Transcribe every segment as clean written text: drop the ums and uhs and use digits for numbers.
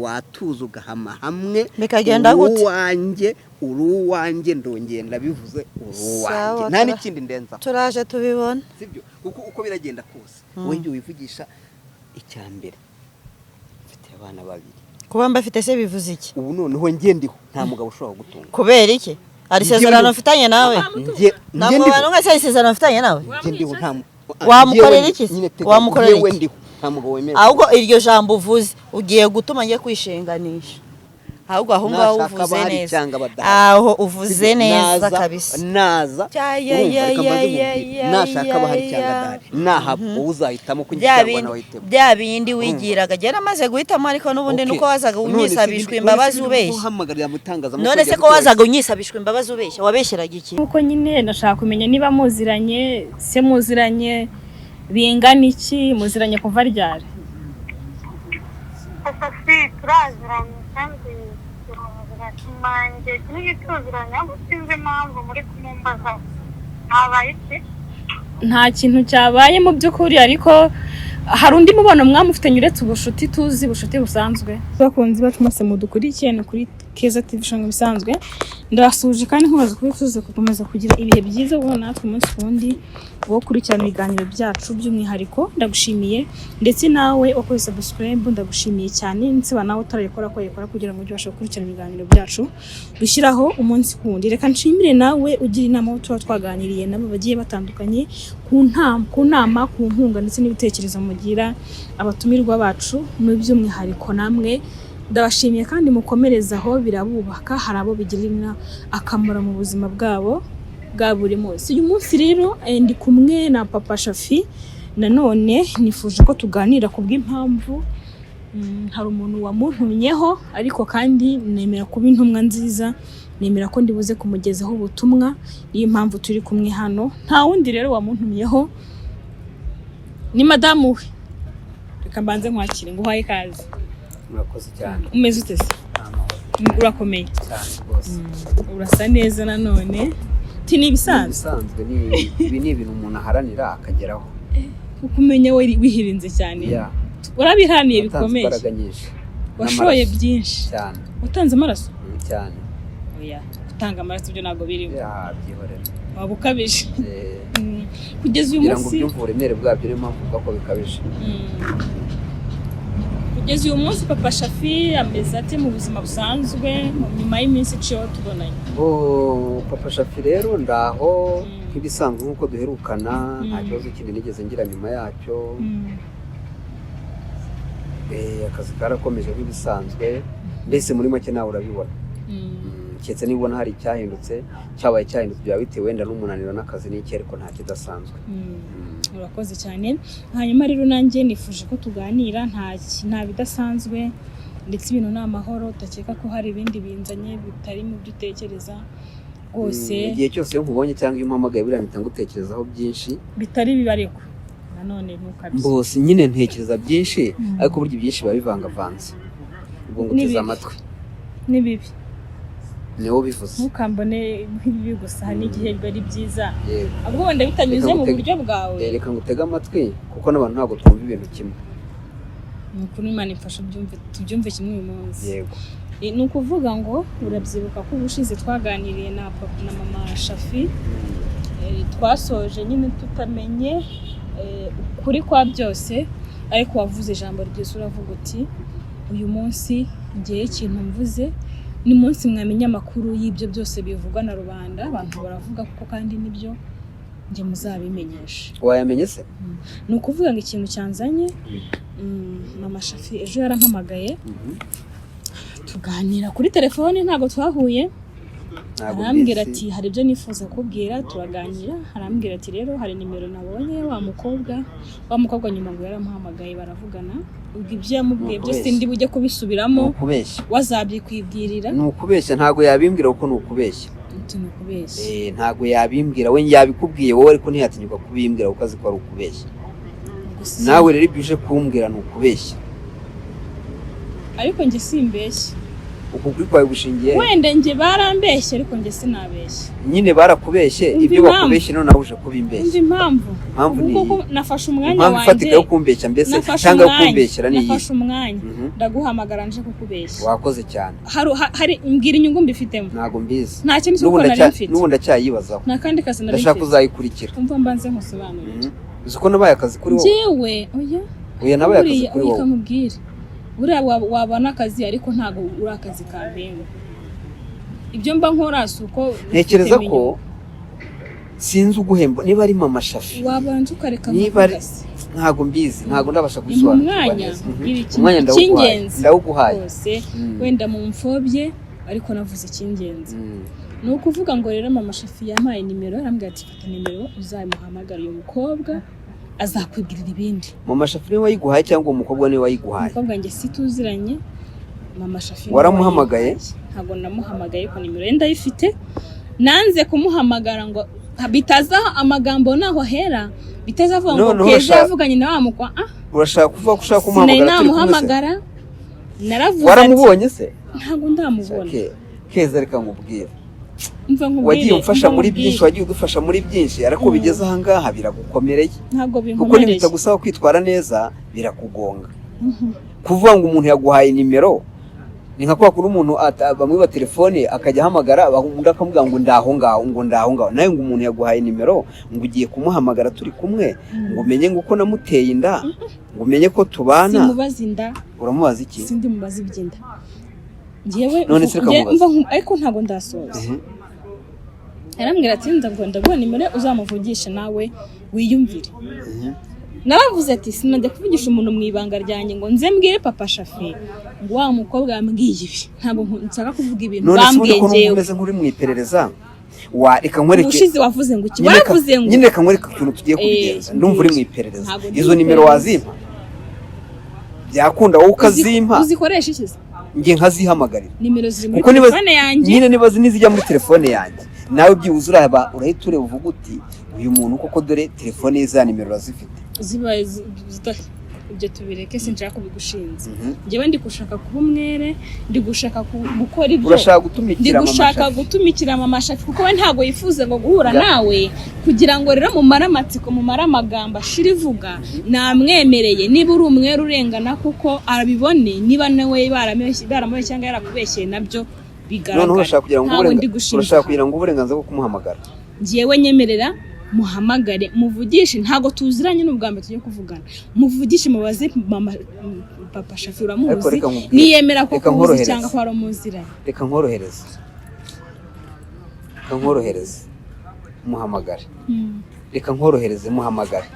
Watuza ugahama hamwe. Bikagenda Uri gute? uwanjye, uri uwanjye, ndongeye ndabivuze, uri uwanjye. Sawa, Nta n'ikindi ndenzaho. Turaje tubibona. Sibyo? Kuko uko biragenda kose, wowe ibyo wivugisha, icya mbere mfite abana babiri. Kuba mbafite se bivuze iki? Ubu noneho njye ndiho, nta mugabo ushobora gutunga. Kubera iki? Hari isezerano mfitanye nawe? Njye Ntabwo ndiho. bantu se hari isezerano mfitanye nawe? Njye ndiho, nta Wamukorera njyewe iki se? nyine tega, Wamukorera njyewe iki? ndiho, nta mugabo wemerewe. Ahubwo iryo jambo uvuze ugiye gutuma njye kwishinganisha. Ahubwo aho ngaho Nashaka uvuze abahari neza. cyangwa badahari. Aho uvuze neza kabisa. Naza Ya, urumva, ya, reka ya, mbanze ya, nkubwire. ya, Nashaka ya, abahari cyangwa ya. adahari, nahaba wowe uzahitamo ko njye Bya cyangwa bindi nawe ahitemo. Bya bindi wigiraga, njye namaze guhitamo, ariko n'ubundi Okay. nuko wazaga None se unyisabishwa imbabazi ubeshya. Uhamagarira mu itangazamakuru None se rya ko wazaga unyisabishwa imbabazi ubeshya, wabeshyeraga iki? Nkuko nyine ndashaka kumenya niba muziranye se, muziranye bingana iki, muziranye kuva ryari? Papa, si turaziranye kandi turaziranye kinini, tuziranye, ahubwo sinzi impamvu muri kumumbaza. Habaye iki? Nta kintu cyabaye mu by'ukuri, ariko hari undi mubano mwamufitanye uretse ubushuti tuzi, ubushuti busanzwe? Bakunzi bacu mwese mudukurikiye, ni kuri Keza TV Show bisanzwe. Ndabasuhuje kandi nkubaza kuba tuzi gukomeza kugira ibihe byiza ubona natwe umunsi ku wundi wo gukurikirana ibiganiro byacu. By'umwihariko ndagushimiye, ndetse nawe wakoze subscribe ndagushimiye cyane, ndetse nawe utarayikora ko yikora kugira ngo ujye ubasha gukurikirana ibiganiro byacu dushyiraho umunsi ku wundi. Reka nshimire nawe ugira inama aho tuba twaganiriye nabo bagiye batandukanye ku nama, ku nkunga ndetse n'ibitekerezo mugira abatumirwa bacu. Mu by'umwihariko namwe ndabashimiye kandi mukomerezaho, birabubaka, hari abo bigirira akamaro mu buzima bwabo bwa buri munsi. Uyu munsi rero ndi kumwe na Papa Shafi. Nanone nifuje ko tuganira ku bw'impamvu hari umuntu wamuntumyeho, ariko kandi nemera kuba intumwa nziza, nemera ko ndibuze kumugezaho ubutumwa. Niyo mpamvu turi kumwe hano. Nta wundi rero wamuntumyeho, ni madamu we. Reka mbanze nkwakire, nguhaye ikaze. Murakoze cyane. Umeze ute se? Amahoro. Urakomeye? Cyane rwose. Urasa neza nanone. Ti ni Ni ibisanzwe. Ibisanzwe, ni ibi, ni ibintu umuntu aharanira akageraho. Kuko umenya we wihirinze cyane. Ya. Urabiharaniye Watanze bikomeye. imbaraga nyinshi Washoye n'amaraso. byinshi. Cyane. Watanze amaraso? Cyane. Oya, gutanga amaraso byo ntabwo birimo. Ya, byihorera. Waba ukabije. Kugeza uyu Kugira ngo munsi ubyumve uburemere bwabyo, niyo mpamvu uvuga ko bikabije. Kugeza uyu munsi Papa Shafi ameze ate mu buzima busanzwe, mu nyuma y'iminsi iciyeho tubonanye? Oh, Papa Shafi rero ndaho nk'ibisanzwe nk'uko duherukana, nta kibazo kindi nigeze ngira nyuma yacyo. Akazi karakomeje nk'ibisanzwe, mbese muri make nawe urabibona. Keretse niba ubona hari icyahindutse, cyabaye cyahindutse byaba bitewe wenda n'umunaniro n'akazi n'iki, ariko nta kidasanzwe. Urakoze cyane. Hanyuma rero nanjye nifuje ko tuganira, nta bidasanzwe, ndetse ibintu ni amahoro, utakeka ko hari ibindi binzanye bitari mu byo utekereza rwose. Igihe cyose iyo nkubonye cyangwa iyo umpamagaye, buriya mpita ngutekerezaho byinshi. Bitari bibi, ariko nanone ntukabye. Mbose nyine ntekereza byinshi, ariko burya ibyinshi biba bivangavanze. Ubwo Ni nguteze bibi. amatwi. Ni bibi. Ni wowe ubivuze. Ntukambone nk'ibibi gusa, hari n'igihe biba ari byiza, Yego. ahubwo wenda bitanyuze Reka mu buryo bwawe. Reka ngutege amatwi, kuko n'abantu ntabwo twumva ibintu kimwe. Ni ukuri, Imana imfasha ubyumve, tubyumve kimwe uyu munsi. Yego. Ni ukuvuga ngo urabyibuka ko ubushize twaganiriye na papa na mama Shafi, twasoje nyine tutamenye ukuri kwa byose, ariko wavuze ijambo ryiza, uravuga uti: "Uyu munsi ngewe ikintu mvuze ni munsi mwamenya amakuru y'ibyo byose bivugwa na rubanda, abantu baravuga kuko kandi nibyo, njye muzabimenyeshe." Wayamenye se? Ni ukuvuga ngo ikintu cyanzanye, Mama Shafi ejo yarampamagaye, tuganira kuri telefone, ntabwo twahuye. Ntabwo Arambwira mbizi. ati: "Hari ibyo nifuza kubwira." Turaganira, arambwira ati: "Rero hari nimero nabonye wa mukobwa." Wa mukobwa nyuma ngo yaramuhamagaye baravugana. Ubwo ibyo yamubwiye Ni byose ukubeshya. ndi bujye kubisubiramo. Ni ukubeshya. Wazabyikwibwirira. Ni ukubeshya, ntabwo yabimbwira kuko ni ukubeshya. Uti: "Ni ukubeshya?" Ntabwo yabimbwira. We yabikubwiye wowe, ariko ntiyatinyuka kubimbwira kuko azi ko ari ukubeshya. Gusa Nawe rero ibyo uje kumbwira ni ukubeshya. Ariko njye simbeshya. Uku kuri kwawe gushingiye he? Wenda njye barambeshye, ariko njye sinabeshye. Nyine barakubeshye. Umva Ibyo impamvu. bakubeshye none nawe uje Umva kubimbeshya. impamvu. Impamvu ni Kuko iyi. nafashe umwanya Impamvu wanjye. ifatika yo kumbeshya mbese, Nafashe cyangwa yo umwanya, kumbeshyera ni iyi? nafashe umwanya, ndaguhamagara nje kukubeshya. Wakoze cyane. Hari mbwira inyungu mbifitemo. Ntabwo mbizi. Nta kintu N'ubu cy'uko nari mfite. N'ubu ndacyayibazaho. Nta kandi kazi nari Ndashaka mfite. kuzayikurikira. Umva, mbanze nkusobanurire. Uzi ko nabaye akazi kuri wowe? Njyewe oya. Oya, nabaye akazi Buriya kuri wowe. kamubwire, buriya wabona akazi, ariko ntabwo uri akazi kampemba. Ibyo mba nkora si uko Ntekereza mfitemo ko inyungu. sinzi uguhemba niba ari mama Shafi. Wabanza ukareka Niba ari nkavuga se. Ntabwo mbizi, ntabwo ndabasha Impa kubisobanukirwa umwanya neza. nkubwire ikintu Umwanya ndawuguhaye. cy'ingenzi Ndawuguhaye. rwose. Wenda mu mfobye, ariko navuze icy'ingenzi. Ni ukuvuga ngo rero mama Shafi yampaye nimero, arambwira ati: "Fata nimero uzamuhamagara, uyu mukobwa azakwibwirira ibindi." Mama Shafi niwe wayiguhaye cyangwa uwo mukobwa niwe wayiguhaye? Umukobwa njye si tuziranye. Mama Shafi niwe Waramuhamagaye? wayimpaye. Ntabwo namuhamagaye, ariko nimero ye ndayifite. Nanze kumuhamagara ngo bitaza amagambo naho ahera, bitazavuga ngo Noneho Keza yavuganye na wa mukwa ah. Urashaka kuvuga ko ushaka Sinari kumuhamagara turi kumwe se? namuhamagara. Naravuze ati Waramubonye se? Ntabwo ndamubona. Keza, reka nkubwire. Umva nkubwire, Wagiye umfasha umva muri nkubwire. byinshi, wagiye udufasha muri byinshi, ariko bigeze ahangaha biragukomereye. Ntabwo Kuko binkomereye. nibitagusaba kwitwara neza birakugonga. Kuvuga ngo umuntu yaguhaye nimero ni nka kwa kundi umuntu bamwiba telefone akajya ahamagara, undi akamubwira ngo ndaho ngaho, ngo ndaho ngaho. Nawe ngo umuntu yaguhaye nimero, ngo ugiye kumuhamagara turi kumwe, ngo umenye ngo uko namuteye inda, ngo umenye ko tubana. Simubaza inda. Uramubaza iki? Sindi mubaza iby'inda njyewe. None se reka nkubaze. Umva ariko ntabwo ndasoza. Arambwira ati: "Ndaguha nimero uzamuvugishe nawe wiyumvire." Naravuze ati: "Sinajya kuvugisha umuntu mu ibanga ryanjye ngo nze mbwire papa Shafi ngo wa mukobwa yambwiye ibi." Ntabwo nshaka kuvuga ibintu None se ubundi bambwiye ko numva njyewe. umeze nk'uri mu iperereza, wa reka nkwereke. Ubushize wavuze ngo iki? Nyine reka- Waravuze ngo Nyine reka nkwereke ukuntu tugiye kubigenza. Ndumva uri mu iperereza. Ntabwo ndi Izo mu nimero iperereza. wazimpa, byakunda wowe ukazimpa. Uzikoresha iki se? Njye nkazihamagarira. Nimero ziri muri Kuko niba telefone yanjye. nyine niba nizijya muri telefone yanjye, nawe byibuze uraba urahita ureba uvuga uti: "Uyu muntu koko dore telefone ye za nimero urazifite." Zibaye ibyo tubireke, sinshaka kubigushinza. Njyewe ndi gushaka kuba umwere, ndi gushaka gukora ibyo. Urashaka Ndi gutumikira mama gushaka Shafi. gutumikira mama Shafi, kuko we ntabwo yifuza ngo guhura nawe, kugira ngo rero mumare amatsiko, mumare amagambo, ashira ivuga. Namwemereye, niba uri umwere urengana kuko arabibone, niba nawe baramubeshye cyangwa yarakubeshyeye, nabyo Noneho bigaragara. urashaka kugira ngo Ntabwo ndi gushinja. urashaka kugira ngo uburenganzira bwo kumuhamagara. Njyewe nyemerera muhamagare, muvugishe. Ntabwo tuziranye, n'ubwa mbere tujye kuvugana. Muvugishe, mubaze mama papa Shafi Ariko uramuzi, reka nkubwire. niyemera ko Reka kuzi nkorohereze. cyangwa ko wari umuziranye. Reka nkorohereze, reka nkorohereze, muhamagare. Reka nkorohereze, muhamagare.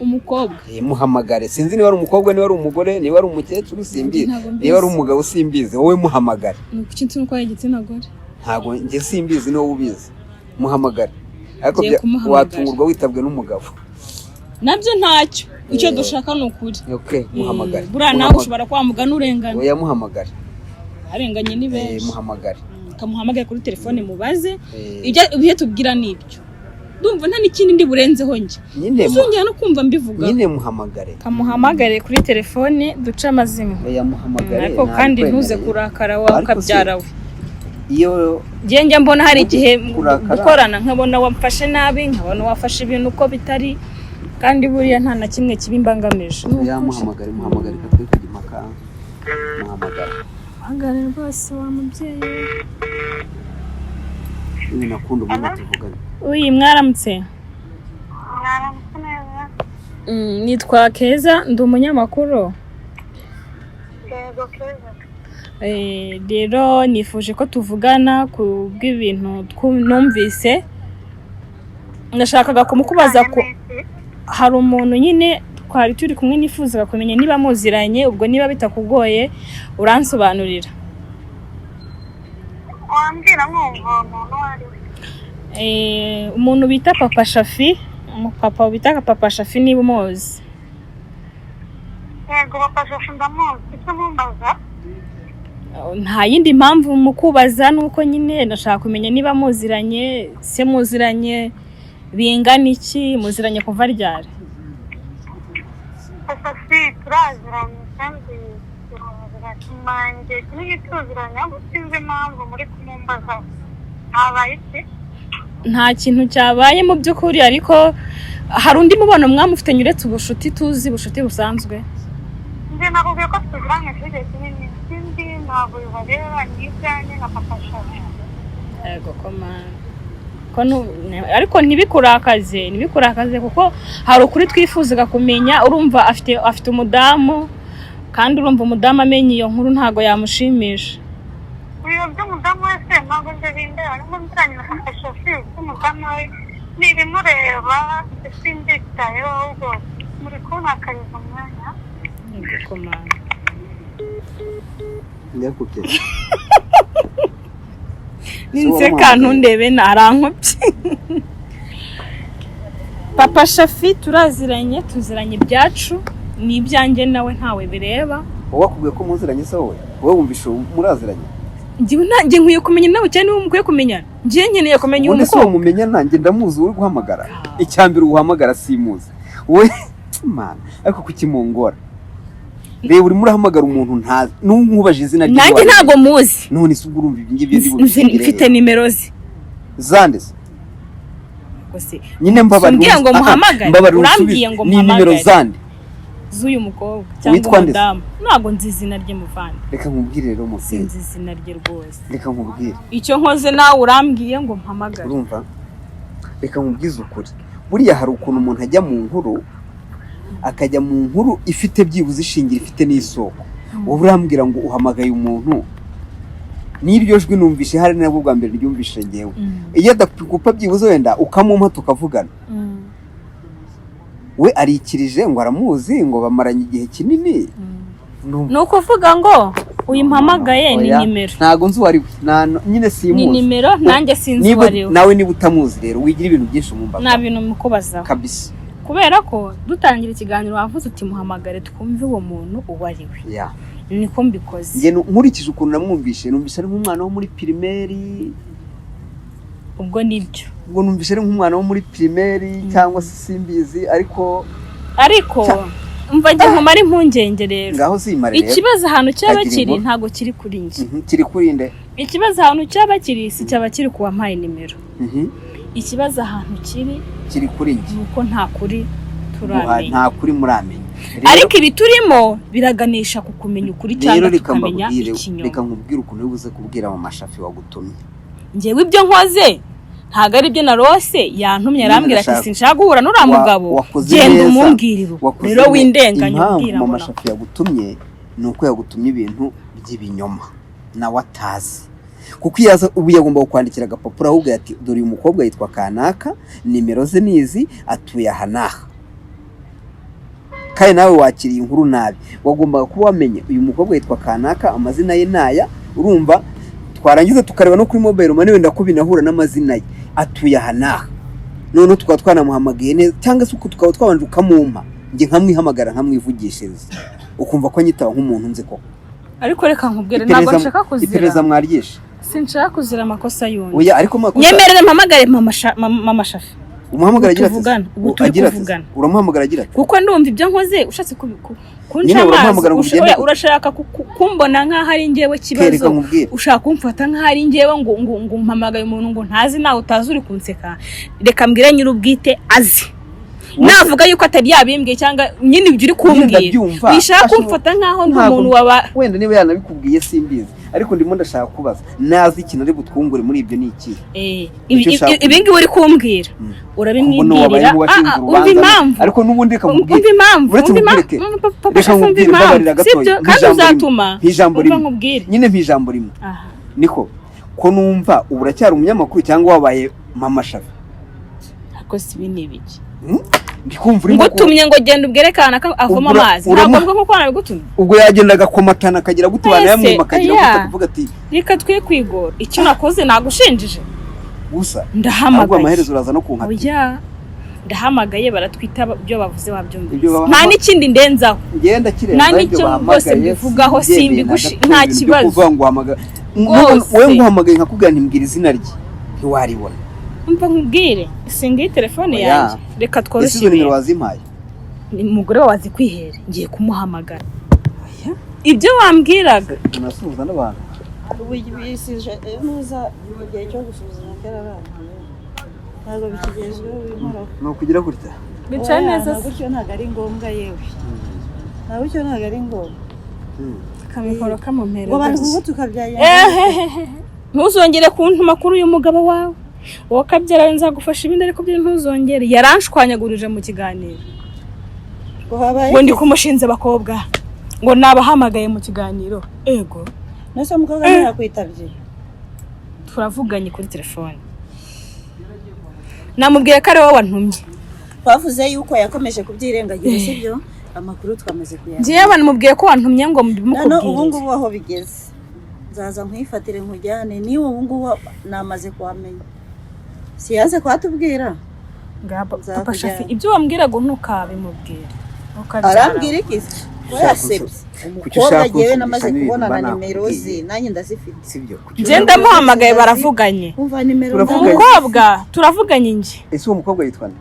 Umukobwa? Muhamagare. Sinzi niba ari umukobwa, niba ari umugore, niba ari umukecuru, simbizi. Ntabwo mbizi. Niba ari umugabo, simbizi. Wowe muhamagare. Ni ukuki nzi ko ari igitsina gore? Ntabwo njye simbizi, niwowe ubizi, muhamagare. Ariko Ngiye kumuhamagara. watungurwa witabwe n'umugabo. Nabyo ntacyo, icyo dushaka ni ukuri. Okay, muhamagare. Buriya nawe ushobora kuba mugana urengana. Oya, muhamagare. Arenganye ni benshi. Muhamagare. Kamuhamagare kuri telefone mubaze. Ibyo tubwira ni ibyo, ndumva nta n'ikindi ndi burenzeho njye. Nyine Uzongera no kumva mbivuga. Nyine muhamagare. Kamuhamagare kuri telefone duce amazimwe. Oya, muhamagare. Ariko kandi ntuze kurakara wawe Ariko se- ukabyara we. Iyo Njye njya mbona hari igihe Kurakara. dukorana nkabona wamfashe nabi, nkabona wafashe ibintu uko bitari, kandi buriya nta na kimwe kibi mbangamije. Oya, muhamagare, muhamagare, katwe kujya impaka, muhamagare. Muhamagare rwose wa mubyeyi we. Nyine nakunda ubundi tuvugane. Uyi, mwaramutse. Mwaramutse neza. Nitwa Keza, ndi umunyamakuru. Yego, Keza. Rero nifuje ko tuvugana ku bw'ibintu numvise. Nashakaga kumukubaza ko hari umuntu nyine twari turi kumwe, nifuzaga kumenya niba muziranye. Ubwo niba bitakugoye uransobanurira. Wambwira nkumva uwo muntu uwo ari we. Umuntu bita papa Shafi, umupapa bita papa Shafi, niba umuzi. Yego, papa Shafi ndamuzi. Icyo mumbaza? Nta yindi mpamvu mu kubaza, nuko nyine ndashaka kumenya niba muziranye se, muziranye bingana iki, muziranye kuva ryari? Papa Shafi turaziranye kandi turaziranye. Tumaranye igihe kinini tuziranye, ahubwo sinzi impamvu muri kumumbaza. Habaye iki? Nta kintu cyabaye mu by'ukuri, ariko hari undi mubano mwamufitanye uretse ubushuti tuzi, ubushuti busanzwe? Njye nakubwiye ko tuziranye igihe kinini, ikindi ntabwo bibareba, ni ibyanjye na papa Shafi. Yego koma ko ariko ntibikurakaze, ntibikurakaze, kuko hari ukuri twifuzaga kumenya. Urumva afite umudamu, kandi urumva umudamu amenye iyo nkuru ntago yamushimisha. Ibiro by'umudamu wese ntabwo njye bindeba, nubwo nziranye na papa Shafi, by'umudamu we ni ibimureba, simbyitayeho, ahubwo muri kuntakariza umwanya. Yego koma. Ndakubye. Ninseka ntundebe, narankopye. Papa Shafi turaziranye, tuziranye ibyacu ni ibyanjye nawe, ntawe bireba. Wowe wakubwiye ko muziranye se? Wowe wumvishe muraziranye? Njyewe ntange nkwiye kumenya nawe cyane, niba mukwiye kumenya, njyewe nkeneye kumenya uyu Ubundi se mukobwa. mumenya nanjye ndamuzi uri guhamagara? Icya mbere uhamagara simuzi wowe, mana, ariko kuki mungora? Reba, urimo urahamagara umuntu ntazi, n'unkubaje izina rye Nanjye wamenya. ntago muzi. None se ubwo urumva ibi ngibyo ndi Nzi- mfite nimero ze. Zande se? Gusa Nyine mbabarira. Umbwira ngo muhamagare. Mbabarira Urambwiye unsubize. ngo Ni nimero muhamagare. zande? Z'uyu mukobwa cyangwa Witwa nde se? umudamu, ntabwo nzi izina rye, muvandi. Reka nkubwire rero mubyeyi. Sinzi izina rye rwose. Reka nkubwire. Icyo nkoze, nawe urambwiye ngo mpamagare. Urumva, reka nkubwize ukuri. Buriya hari ukuntu umuntu ajya mu nkuru, akajya mu nkuru ifite byibuze ishingiro, ifite n'isoko. Wowe urambwira ngo uhamagaye umuntu, n'iryo jwi numvishe hari nabwo bwa mbere ryumvishe ngewe. Iyo adakupa byibuze wenda ukamumpa tukavugana. We arikirije ngo aramuzi, ngo bamaranye igihe kinini. Ni ukuvuga ngo uyu mpamagaye ni Oya, nimero. Ntago nzi uwo ari we. Nyine simuzi. Ni nimero, nanjye sinzi Niba uwo ari we. nawe niba utamuzi rero, wigira ibintu byinshi umumbaza. Nta bintu mukubazaho. Kabisa. Kubera ko dutangira ikiganiro wavuze uti muhamagare twumve uwo muntu uwo ari we. Ya. Niko mbikoze. Njye nkurikije ukuntu namwumvishe, numvishe ari nk'umwana wo muri primaire. Ubwo nibyo. Ubwo numvishe ari nk'umwana wo muri primaire cyangwa se simbizi, ariko Ariko mva njye nkumara impungenge rero. Ngaho zimare rero. Ikibazo ahantu cyaba Kagira kiri inkuru. ntabwo kiri kuri njye. Kiri kuri nde? Ikibazo ahantu cyaba kiri si cyaba kiri ku wampaye nimero. Ikibazo ahantu kiri Kiri kuri njye. ni uko nta kuri turamenya. Nta kuri muramenya. Rero- Ariko ibi turimo biraganisha ku kumenya ukuri Rero cyangwa reka tukamenya mbabwire, ikinyoma. reka nkubwire ukuntu uri buze kubwira mu mashafi wagutumye. Njyewe ibyo nkoze ntabwo ari byo narose, yantumye arambwira ati Ndashaka- sinshaka guhura n'uriya mugabo, Wakoze genda neza. umumbwirire. Wakoze Rero neza. windenganya Impamvu ubwira mama ngo Shafi yagutumye ni uko yagutumye ibintu by'ibinyoma nawe atazi, kuko iyo aza ubu yagomba kukwandikira agapapuro, ahubwo ati dore uyu mukobwa yitwa kanaka, nimero ze nizi, atuye aha n'aha. Kandi nawe wakiriye inkuru nabi. Wagombaga kuba wamenye uyu mukobwa yitwa kanaka, amazina ye naya, urumva, twarangiza tukareba no kuri mobile money wenda ko binahura n'amazina ye, atuye aha n'aha, noneho tukaba twanamuhamagaye neza, cyangwa se uko tukaba twabanje ukamumpa njye nkamwihamagara nkamwivugishiriza, ukumva ko anyitaba nk'umuntu nzi koko. Ariko reka nkubwire, ntabwo nshaka kuzira. Iperereza mwaryishe. Sinshaka kuzira amakosa y'undi. Oya, ariko makosa. Nyemerere mpamagare mama Shafi. Umuhamagara agira ati Tuvugana, ubu turi agira ati kuvugana. Uramuhamagara agira ati Kuko ndumva ibyo nkoze ushatse kunca Nyine amazi. uramuhamagara ngo ugende Oya, gute? urashaka kumbona nk'aho ari njyewe Kereka kibazo. nkubwire. Ushaka kumfata nk'aho ari njyewe, ngo mpamagaye umuntu ngo ntazi, nawe utazi, uri kunseka. Reka mbwire nyir'ubwite azi, navuga yuko atari yabimbwiye cyangwa nyine ibyo uri kumbwira. Ndabyumva. Wishaka Ashobora- kumfata nk'aho ndi Ntabwo- umuntu waba Wenda niba yanabikubwiye simbizi, ariko ndimo ndashaka kubaza nazi ikintu ari butwungure muri ibyo ni iki. Icyo ushaka Ibi ngibi uri kumbwira Mbona urabimwibwirira. wabaye nk'uwashinze Umva urubanza, impamvu. ariko n'ubundi reka Umva nkubwire. impamvu. Uretse Umva nkubwire ke. impamvu, papa, Reka Shafi, umva nkubwire, impamvu. mbabarira gatoya. Sibyo kandi Nk'ijambo rimwe. uzatuma Nk'ijambo umva rimwe. nkubwire. Nyine nk'ijambo rimwe. Aha. Niko ko numva ubu uracyari umunyamakuru cyangwa wabaye mama Shafi? Ariko si ibi ni ibiki? Ndi kumva urimo Ngutumye ngo genda ubwire kana ko avoma amazi, ntabwo mvuga nkuko nabigutumye. Ubwo yagenda agakomatana akagira gute, Ese, banayamwima akagira oya. gute, akavuga ati Reka twe kwigora, icyo nakoze nagushinjije. Gusa ahubwo Ndahamagaye. amaherezo uraza no kunkatira. Oya, ndahamagaye baratwita, ibyo bavuze wabyumvise. Ibyo Nta n'ikindi ndenzaho. Ngenda kirenza. Nta Ibyo n'icyo bahamagaye rwose mbivugaho, simbyemeye na simbigushi- gato. nta Ibintu byo kibazo. kuvuga ngo uhamagara Rwose. wowe nguhamagaye nkakubwira nti mbwira izina rye, ntiwaribona. Umva nkubwire, singiye telefone Oya. yanjye, reka Ese tworoshye izo nimero ibintu. wazimpaye? Ni umugore wawe azi kwihera, ngiye kumuhamagara. Oya. Ibyo wambwiraga. Unasuhuza n'abantu. Wisije nuza mu gihe cyo gusuzuma cyararangiye, ntabwo bikigezweho binkoraho. Ni ukugira gutya. Bicaye neza se? Gutyo ntabwo ari ngombwa, yewe, ntabwo gutyo ntabwo ari ngombwa. Akamikoro kamumpera Ngo abantu gake. ubu tukabyaya. Ehehehe. Ntuzongere kuntuma kuri uyu mugabo wawe, wowe kabyara nzagufasha ibindi, ariko byo ntuzongere. Yaranshwanyagurije mu kiganiro. Ngo habaye? Ngo ndi kumushinze abakobwa, ngo nabahamagaye mu kiganiro, ego. Nese umukobwa ntiyakwitabye? Turavuganye kuri telefone, namubwiye ko ari wowe wantumye. Twavuze yuko yakomeje kubyirengagiza, sibyo? Amakuru twamaze kuyamenya. Njyewe namubwiye ko wantumye ngo None ubu mbimukubwire. ngubu aho bigeze, nzaza nkwifatire nkujyane. Niba ubu ngubu namaze kuhamenya, siyaze kuhatubwira. Ngaba, Papa Nzakujyana. Shafi, ibyo wambwiraga ntukabimubwire. Ntukabyara. Arambwira iki se? Ko Ushaka yasebye kuki umukobwa. ushaka Jyewe namaze kumvisha kubona na n'ibintu mba nimero ze, nakubwiye? nanjye ndazifite. Sibyo? Kuki Njye ndamuhamagaye, baravuganye. Umva, nimero Turavuganye. Umukobwa turavuganye njye. Ese uwo mukobwa yitwa nde?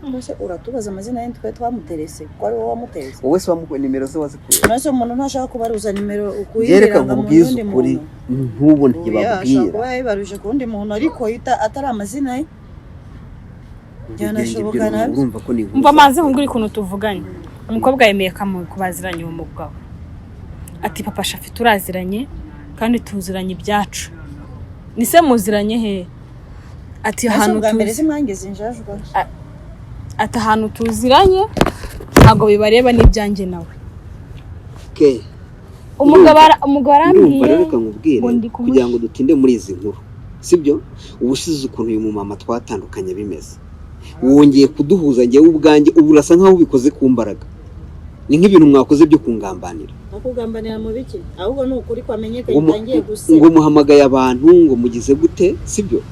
Mbese uratubaza amazina ye twe twamuterese, ko ari wowe wamuterese? Wowe se wamukuye nimero ze, wazikuye? None umuntu ntashaka kubaruza nimero Njye reka ukuyiranga mu nkubwize wundi ukuri, muntu. nk'ubu Oya, ashobora ntibabwira. kuba yayibaruje ku wundi muntu, ariko atari amazina ye. Byanashoboka nabyo. Urumva ko ni inkuru. Umva, maze nkubwire ukuntu tuvuganye. Umukobwa yemeye kubaziranye uwo mugabo, ati: "Papa Shafi turaziranye kandi tuziranye ibyacu." Ni se muziranye he? Ati Ese ahantu ubwa mbere tuzi simwangiza injajwa? Ati ahantu tuziranye ntabwo bibareba n'ibyanjye nawe. Okay. Umugabo umugabo Ndumva arambwiye rero, reka nkubwire, ngo ndi kumusha- kugira ngo dutinde muri izi nkuru, sibyo? Ubushize ukuntu uyu mumama twatandukanye bimeze, wongeye kuduhuza. Njyewe ubwanjye ubu urasa nkaho ubikoze ku mbaraga, ni nk'ibintu mwakoze byo kungambanira. No kugambanira mu biki? Ahubwo ni ukuri kwamenyekanye, Ngo utangiye guseba. Ngo muhamagaye abantu, ngo mugize gute, sibyo?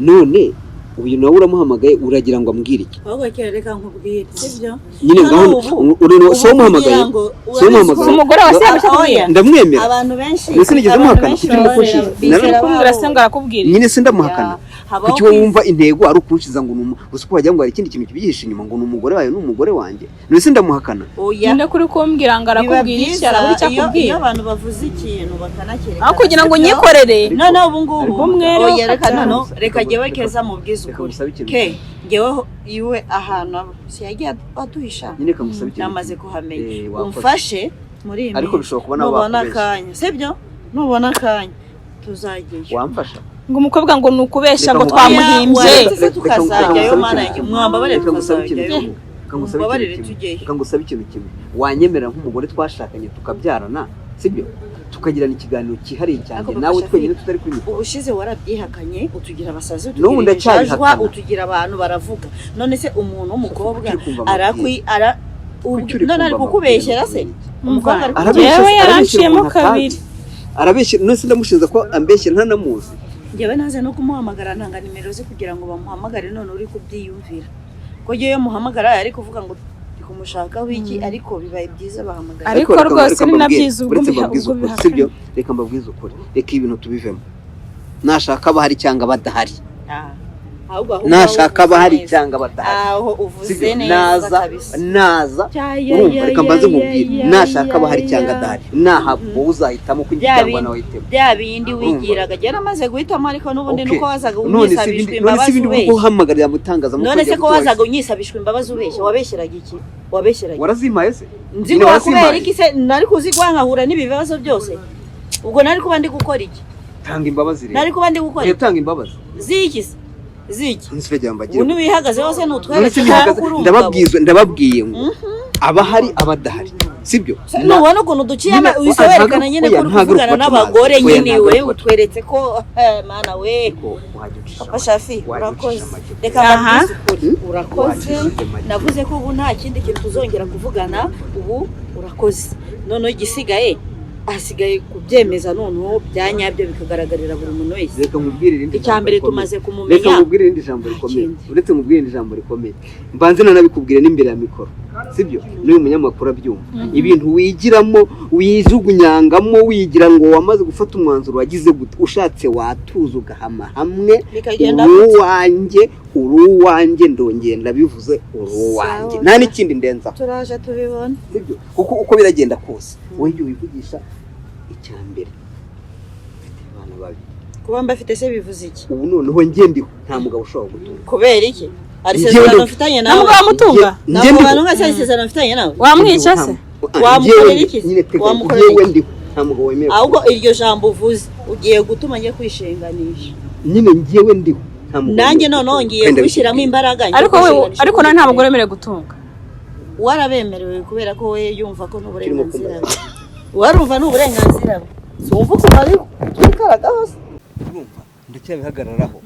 None uyu nawe uramuhamagaye, uragira ngo ambwire iki? Ahubwo kera, reka nkubwire, sibyo? Nyine ngaho Hano ubu uri ubu si wowe umuhamagaye? kugira ngo Si wowe umuhamagaye? Umugore wa se yabasha Ah, oya. kubwira. Ndamwemera. Abantu benshi, Mbese nigeze abantu muhakana? benshi Kuki urimo bizera kunshinja? bizera Kumbwira babo. se ngo arakubwira? Nyine se ndamuhakana? Ya, habaho Kuki wowe wumva intego ari ukunshiza ngo ni uzi ko wagira ngo hari ikindi kintu kibyihishe inyuma, ngo ni umugore wawe n'umugore wanjye? None se ndamuhakana? Oya. Ninde kuri kumbwira ngo Biba arakubwira iki? byiza Arabura icyo iyo akubwira. iyo abantu bavuze ikintu bakanacyerekana. Aho kugira ngo Sibyo? unyikorere. None ubu ngubu Umwere oya, reka ukajya. noneho reka jyewe Keza mubwize Reka ukuri. ngusabe ikintu. Ke ngeweho iwe ahantu aba si yagiye aduhisha? Nyine reka ngusabe ikintu. Namaze kuhamenya. Eh, wakoze. Umfashe muri iyi Ariko minsi. bishobora kuba nabo Nubona bakubeshya. akanya, sibyo? Nubona akanya tuzajyayo. Wamfasha? Ngo umukobwa ngo ni ukubeshya, Reka ngo nkubwire. twamuhimbye. Waretse se tukazajyayo, Reka mana ngusabe yanjye, ikintu mwambabarire Reka ngusabe ikintu tukazajyayo. kimwe. Reka ngusabe ikintu Mumbabarire kimwe. tujyeyo. Reka ngusabe ikintu kimwe. Wanyemera nk'umugore twashakanye tukabyarana, sibyo, tukagirana ikiganiro cyihariye cyane Ariko Papa nawe Shafi, twenyine tutari kuri mikoro. Ubushize warabyihakanye, utugira abasazi, N'ubu utugira injajwa, ndacyabihakana. utugira abantu baravuga. None se umuntu w'umukobwa Kuki uri kumva amabwire? arakwi ara Kuki uri none ari kumva kukubeshyera amabwire? se umukobwa ari Arabeshya, Jewe arabeshyera yaranciyemo umuntu atazi. kabiri. Arabeshya. None se ndamushinja ko ambeshyera ntanamuzi? Njyewe naze no kumuhamagara, ntanga nimero ze kugira ngo bamuhamagare. None uri kubyiyumvira ko njyewe muhamagara ari kuvuga ngo ndi kumushakaho iki? Ariko bibaye byiza bahamagara. Ariko Reka rwose reka ni na mbabwire, byiza ubwo uretse mbabwize ubwo ukuri, bihakana. sibyo? Reka mbabwize ukuri, reka ibintu tubivemo. Nashaka abahari cyangwa badahari, Ah, ahubwo aho nashaka uvuze abahari neza. cyangwa badahari, Aho uvuze sibyo? neza Naza kabisa. naza, urumva, reka mbanze nkubwire, nashaka abahari cyangwa adahari, nahaba wowe uzahitamo ko Bya cyangwa bindi nawe ahitemo. bya bindi Urumva? wigiraga, njye namaze guhitamo, ariko n'ubundi Okay. nuko wazaga None se unyisabishwa ibindi none se imbabazi ibindi uri ubeshya. guhamagarira mu itangazamakuru None se kujya ko gutora? wazaga unyisabishwa imbabazi ubeshya, wabeshyeraga iki? Wabeshyeraga iki? Warazimpaye se? Nzi Nyine ngo kubera warazimpaye? iki se nari kuzigwa nkahura n'ibi bibazo byose? Ubwo nari kuba ndi gukora iki? Tanga imbabazi rero. Nari kuba ndi gukora Rero iki? tanga imbabazi. Ziki se? Ziki? Nsibe mbagire. Ubu ntiwihagaze hose, None ntutwereke se ko ntihagaze? uri umugabo. Ndababwiza, ndababwiye ngo abahari abadahari, sibyo? Nubona ukuntu duciye Nyine, uhise werekana nyine ko oya, uri ntabwo kuvugana ari ukubaca n'abagore amazi. Oya, nyine ntabwo we ari ukubaca. utweretse ko mana we. Ariko wajya ucisha Papa make. Shafi, Wajya urakoze. ucisha make. Reka Aha. mbabwize ukuri, urakoze. Wacishije make. Navuze ko ubu nta kindi kintu tuzongera kuvugana ubu. Urakoze. Noneho igisigaye, hasigaye kubyemeza noneho bya nyabyo bikagaragarira buri muntu wese. Reka nkubwire irindi Icya jambo mbere rikomeye. tumaze kumumenya. Reka nkubwire irindi jambo rikomeye. Kindi. Uretse nkubwire irindi jambo rikomeye, mbanze nanabikubwire n'imbere ya mikoro. Sibyo? N'uyu munyamakuru abyumva. Ibintu wigiramo, wijugunyangamo, wigira ngo wamaze gufata umwanzuro, wagize gute, ushatse watuza ugahama hamwe. Bikagenda Uri gute? uwanjye, uri uwanjye, ndongera ndabivuze, uri uwanjye. Sawa. Nta n'ikindi ndenzaho. Turaje tubibona. Sibyo? Kuko uko biragenda kose, wowe ibyo wivugisha, icya mbere, mfite abana babiri. Kuba mbafite se bivuze iki? Ubu noneho njye ndiho, nta mugabo ushobora gutunga. Kubera iki? Hari Njyewe isezerano mfitanye Nta nawe? mugabo wamutunga? Njye Ntabwo ndiho. bantu nka se hari isezerano mfitanye nawe? Wamwica se? Wamukorera iki? Nyine tega. Wamukorera Njyewe iki? ndiho, nta mugabo wemerewe. Ahubwo iryo jambo uvuze ugiye gutuma njye kwishinganisha. Nyine njyewe ndiho, nta mugabo Nanjye wemerewe noneho gutunga. ngiye Kandi kubishyiramo ndabikubwira. imbaraga, ngiye Ariko we kwishinganisha. ariko nawe nta mugore wemerewe gutunga. Warabemerewe kubera ko we yumva ko n'uburenganzira bwe, warumva ni uburenganzira bwe, si wumva ukuntu ari twikaragaho se? Urumva, ndacyabihagararaho.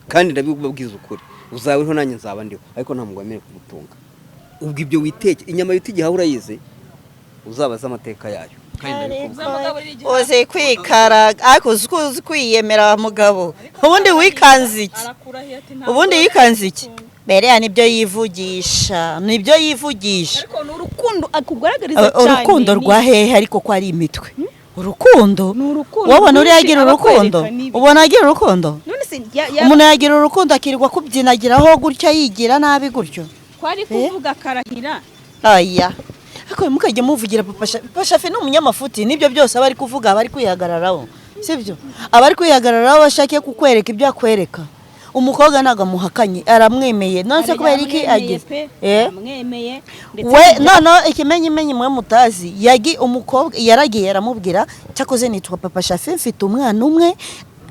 Kandi ndabibabwiza ukuri, uzaba uriho nanjye nzaba ndiho, ariko nta mugabo wemerewe kugutunga. Ubwo ibyo witeke, inyama yita igihaha urayizi, uzabaze amateka yayo. Kandi ndabikubwira. Uzi kwikaraga, ariko uzi ko uzi kwiyemera mugabo. Ubundi wikanze iki? Ubundi yikanze iki? Bereya nibyo yivugisha, nibyo yivugisha. Ariko ni urukundo akugaragariza cyane. Urukundo rwa hehe? Ariko ko ari imitwe, urukundo Ni urukundo wabona uriya rwinshi agira aba urukundo? akwereka n'ibi. Ubona agira urukundo? None se Umuntu yagira urukundo akirirwa kubyinagiraho gutya, yigira nabi gutyo? Kwari kuvuga akarahira. Aya, ariko mukajya muvugira papa Papa Shafi ni umunyamafuti. Nibyo byose aba ari kuvuga, aba ari kwihagararaho, sibyo? Aba ari kwihagararaho, ashake kukwereka ibyo akwereka. Umukobwa ntabwo amuhakanye, aramwemeye. None se kubera iki agize? Eh? Amwemeye. We noneho ikimenyimenyi mwe mutazi, yagi umukobwa yaragiye aramubwira: "Cyakoze nitwa Papa Shafi, mfite umwana umwe,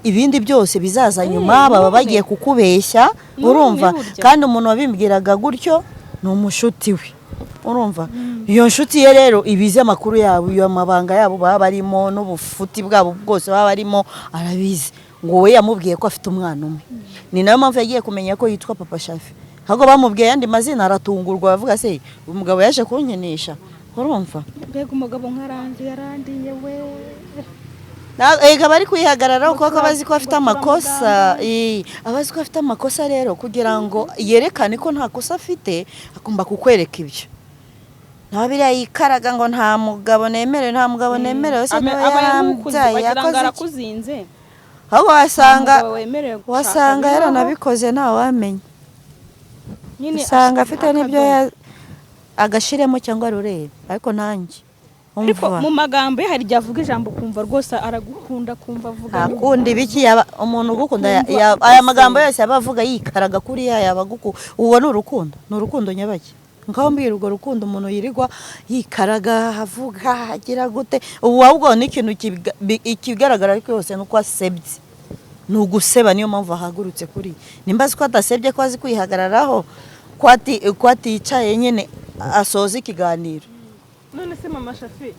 ibindi byose bizaza nyuma." Ni Baba umwe. bagiye kukubeshya. Ni umwe. Urumva? Burya. Kandi umuntu wabimbwiraga gutyo ni umushuti we, urumva? Iyo nshuti ye rero ibizi amakuru yabo, iyo amabanga yabo baba barimo n'ubufuti bwabo bwose baba barimo arabizi. Ngo we yamubwiye ko afite umwana umwe, ni nayo mpamvu yagiye kumenya ko yitwa Papa Shafi. Ahubwo bamubwiye ayandi mazina aratungurwa, bavuga se umugabo yaje kunkinisha, urumva? Mbega umugabo nkarangiye, yarandiye we. Ega bari kwihagararaho kuko abazi ko afite Ngo amakosa. Abazi ko afite amakosa rero, kugira ngo yerekane ko nta kosa afite, agomba kukwereka ibyo. Naho biriya yikaraga ngo nta mugabo nemerewe, nta mugabo nemerewe se, niwe Aba yamukuze yarambyaye, wagira ngo yakoze iki? Arakuzinze. Ahubwo wasanga Nta mugabo wemerewe gushaka wasanga bibaho. yaranabikoze, ntawamenya. Nyine Usanga afite n'ibyo akadomo. Agashiremo cyangwa rurebe, ariko nanjye Ariko umva. mu magambo ye hari igihe avuga ijambo ukumva rwose aragukunda, kumva avuga. Ntakunda ibiki? Yaba umuntu ugukunda Kumva aya magambo yose yaba avuga yikaraga kuriya, yaba uwo ni urukundo? Ni urukundo nyabaki? Ngaho mbwira urwo rukundo umuntu yirirwa yikaraga, avuga, agira gute? Ubu ahubwo ni ikintu ikigaragara ariko yose ni uko asebye, ni uguseba. Niyo mpamvu ahagurutse kuri nimba azi ko adasebye, ko azi kwihagararaho, ko aticaye nyine asoza ikiganiro. None se mama Shafi,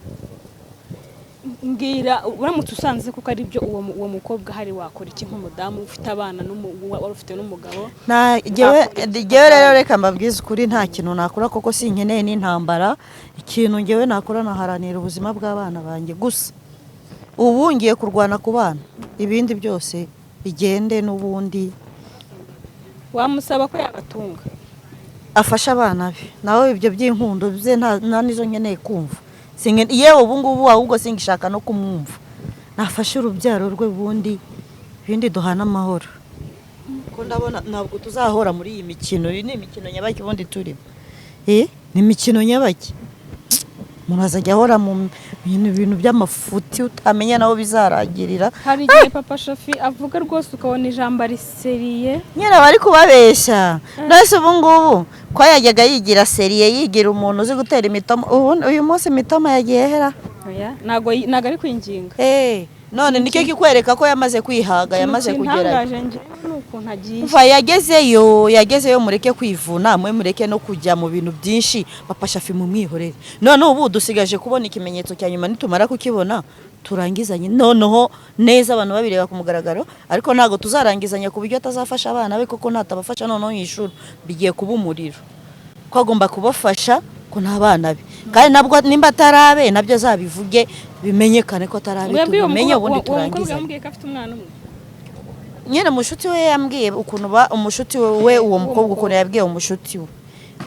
mbwira, uramutse usanze kuko ari byo, uwo mukobwa hari wakora iki nk'umudamu ufite abana wari ufite n'umugabo? Nta jyewe rero reka mbabwize ukuri, nta kintu nakora kuko sinkeneye n'intambara. Ikintu njyewe nakora, naharanira ubuzima bw'abana banjye gusa. Ubu ngiye kurwana ku bana, ibindi byose bigende n'ubundi. Wamusaba ko yabatunga? Afashe abana be, nawe ibyo by'inkundo bye nta nizo nkeneye kumva. Yewe ubu ngubu ahubwo singishaka no kumwumva. Nafashe urubyaro rwe, ubundi ibindi duhane amahoro, ko ndabona ntabwo tuzahora muri iyi mikino. Iyi ni imikino nyabaki ubundi turimo? Ni imikino nyabaki? Umuntu azajya ahora mu bintu by'amafuti, utamenya naho bizarangirira. Hari igihe Papa Shafi avuga rwose ukabona ijambo ariseriye. Nyine bari kubabeshya. None ubu ngubu ko yajyaga yigira sérieux, yigira umuntu uzi gutera imitoma, ubu uyu munsi imitoma yagiye hera? Oya, ntabwo ari kwinginga. None nicyo kikwereka ko yamaze kwihaga, yamaze kugerayo. Ikintangaje njyewe ni ukuntu agiye. Umva, yagezeyo, yagezeyo. Mureke kwivuna mwe, mureke no kujya mu bintu byinshi. Papa Shafi mumwihorere. None ubu dusigaje kubona ikimenyetso cya nyuma, nitumara kukibona turangizanye noneho neza, abantu babireba ku mugaragaro. Ariko ntabwo tuzarangizanya ku buryo atazafasha abana be, kuko natabafasha noneho yishura bigiye kuba umuriro, ko agomba kubafasha, ko nta bana be. Kandi nabwo nimba atarabe, nabyo azabivuge bimenyekane ko atarabe, Mwebwe uwo tubimenye, mukobwa ubundi uwo mukobwa turangizanye. yamubwiye ko afite umwana umwe? Nyine umushuti we yambwiye ukuntu ba umushuti we, uwo mukobwa ukuntu yabwiye umushuti we.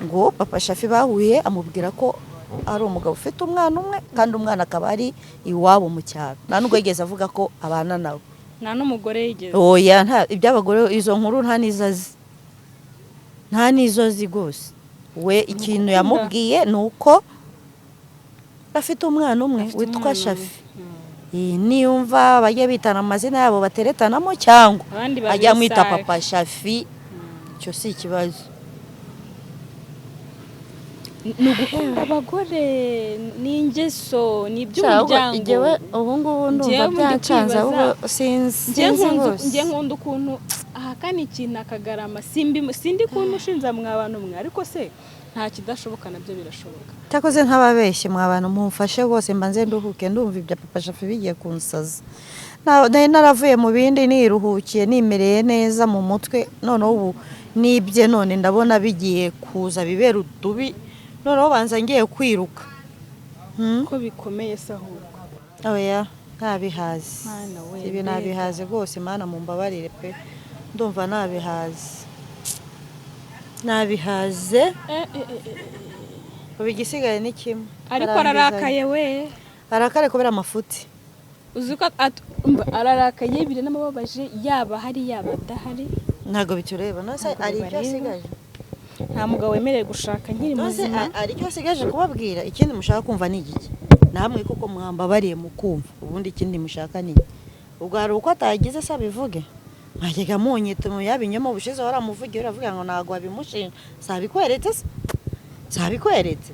Ngo Papa Shafi bahuye amubwira ko ari umugabo ufite umwana umwe, kandi umwana akaba ari iwabo mu cyaro. Nta nubwo yigeze avuga ko abana nawe. Nta n'umugore yigeze. Oya, nta iby'abagore, izo nkuru nta n'izo azi, nta n'izo azi rwose. We ikintu Gukunda. yamubwiye ni uko afite umwana umwe Afite witwa umwana umwe. Shafi. Niyumva bajya bitana amazina yabo bateretanamo, cyangwa abandi ajya amwita babisanga. Papa Shafi, icyo si ikibazo. Ni ugukunda abagore, ni ingeso, ni iby'umuryango. Njyewe ubu ngubu ndumva Njyewe ubu ndi byancanze kwibaza. ahubwo sinzi Njye sinzi nkunze, rwose. njye nkunda ukuntu ahakana ikintu akagarama. Simbi sindi kumushinja mwa bantu mwe, ariko se nta kidashoboka, nabyo birashoboka. Cyakoze ntababeshye mwa bantu, mumfashe rwose mbanze nduhuke. Ndumva ibya Papa Shafi bigiye kunsaza. Nari naravuye mu bindi niruhukiye, nimereye neza mu mutwe, noneho ubu nibye, none ndabona bigiye kuza bibera udubi, noneho banza ngiye kwiruka. Ko bikomeye se ahubwo? Oya, ntabihaze. Mana we, Ibi mbega. nabihaze rwose. Mana mumbabarire pe, ndumva nabihaze, nabihaze. Ubu igisigaye ni kimwe. Ariko Arambizanye. ararakaye we. Arakare kubera amafuti. Uzi ko umva, ararakaye, biranamubabaje, yaba ahari yaba adahari. Ntabwo bitureba nose. Ntabwo Hari icyo bibareba. asigaje? Nta mugabo wemerewe gushaka nkiri Nose muzima. hari icyo asigaje kubabwira? Ikindi mushaka kumva ni igiki? Namwe kuko mwambabariye mukumva, ubundi ikindi mushaka ni iki? Ubwo hari uko atagize se abivuge, mwajyaga munyita yabinyoma. Ubushize waramuvugiye uravuga ngo ntabwo wabimushinja, sabikweretse se? Sabikweretse?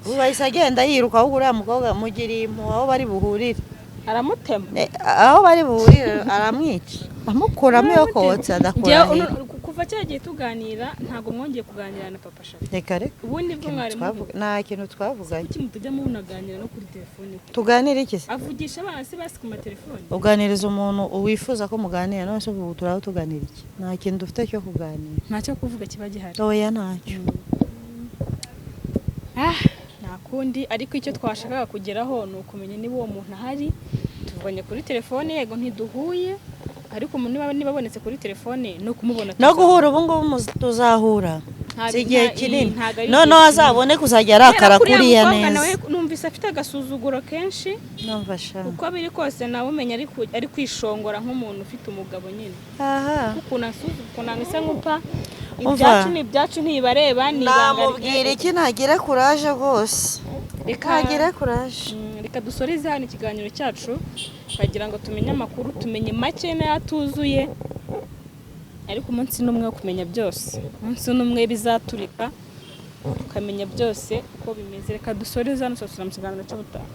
Ubu bahise agenda yiruka. Ahubwo uriya mukobwa mugiriye impuhwe, aho bari buhurire Aramutema. Aho bari buhurire aramwica, amukuramo iyo kotsa Njyewe adakura. kuva cya gihe tuganira ntabwo mwongeye kuganira na Papa Shafi? Reka reka. Ubundi bwo mwari muvuga? Nta kintu twavuganye. Kuki mutajya munaganira no kuri telefone? Tuganire iki se? Avugisha abana se basi ku matelefone? Uganiriza umuntu wifuza ko muganira. None se ubu turaba tuganira iki? Nta kintu dufite cyo kuganira. Ntacyo kuvuga kiba gihari. Oya, ntacyo. Ah, nta kundi. Ariko icyo twashakaga kugeraho ni ukumenya niba uwo muntu ahari. Tuvuganye kuri telefone, yego ntiduhuye, ariko umuntu niba abonetse kuri telefone no kumubona No guhura ubu ngubu tuzahura si igihe kinini. Ntabwo ari Noneho igihe azabone kuzajya arakara Kubera ko uriya kuriya mukobwa neza. nawe numvise afite agasuzuguro kenshi. Numva sha. Uko biri kose nawe umenya ari kwishongora nk'umuntu ufite umugabo nyine. Aha. Ukuntu asuzugura, ukuntu ameze nk'upa Umva. ibyacu ni ibyacu, ntibareba, ni ibanga. Namubwira iki? Ntagire kuraje rwose. Reka Ntagire kuraje. Reka dusoreze hano ikiganiro cyacu, twagira ngo tumenye amakuru, tumenye make n'ayatuzuye, ariko umunsi n'umwe wo kumenya byose, umunsi n'umwe bizaturika tukamenya byose uko bimeze. Reka dusoreze hano, tuzasubira mu kiganiro cy'ubutaha.